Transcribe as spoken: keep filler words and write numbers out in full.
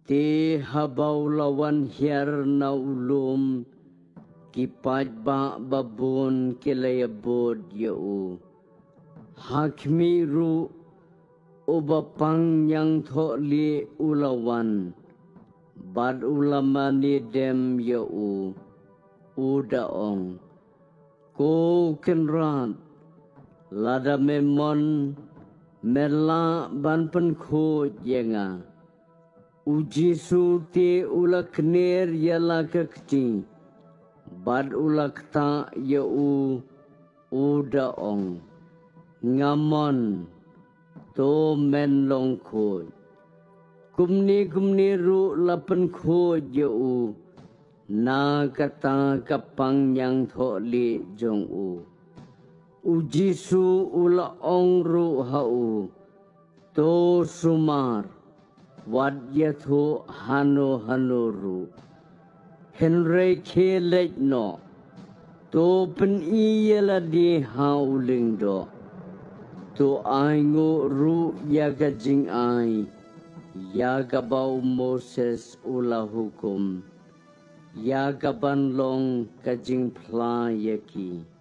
Te haba u la wan hiar na u lum, ki paidbah babun ki la ïabud ïa u. Ha khmih ruh, uba pang ñiangthohlieh u la wan, bad u la mane dem ïa u, u da ong, Ko Kynrad, lada me mon, me lah ban pynkhuid ïa nga. U Jisu te u la kner ïa la ka kti, bad u la ktah ïa u, u da ong, Nga mon, to men long khuid. Kumne kumne ruh la pynkhuid ïa u na kata ka pang ñiangthohlieh jong u. U Jisu u la ong ruh ha u, To sumar, wat ïathuh hano hano ruh. Hynrei khie leit noh, to pyni ïa lade ha u lyngdoh. To ainguh ruh ïa ka jingai ïa kaba u Moses u la hukum, ïa kaban long ka jingphla ïa ki.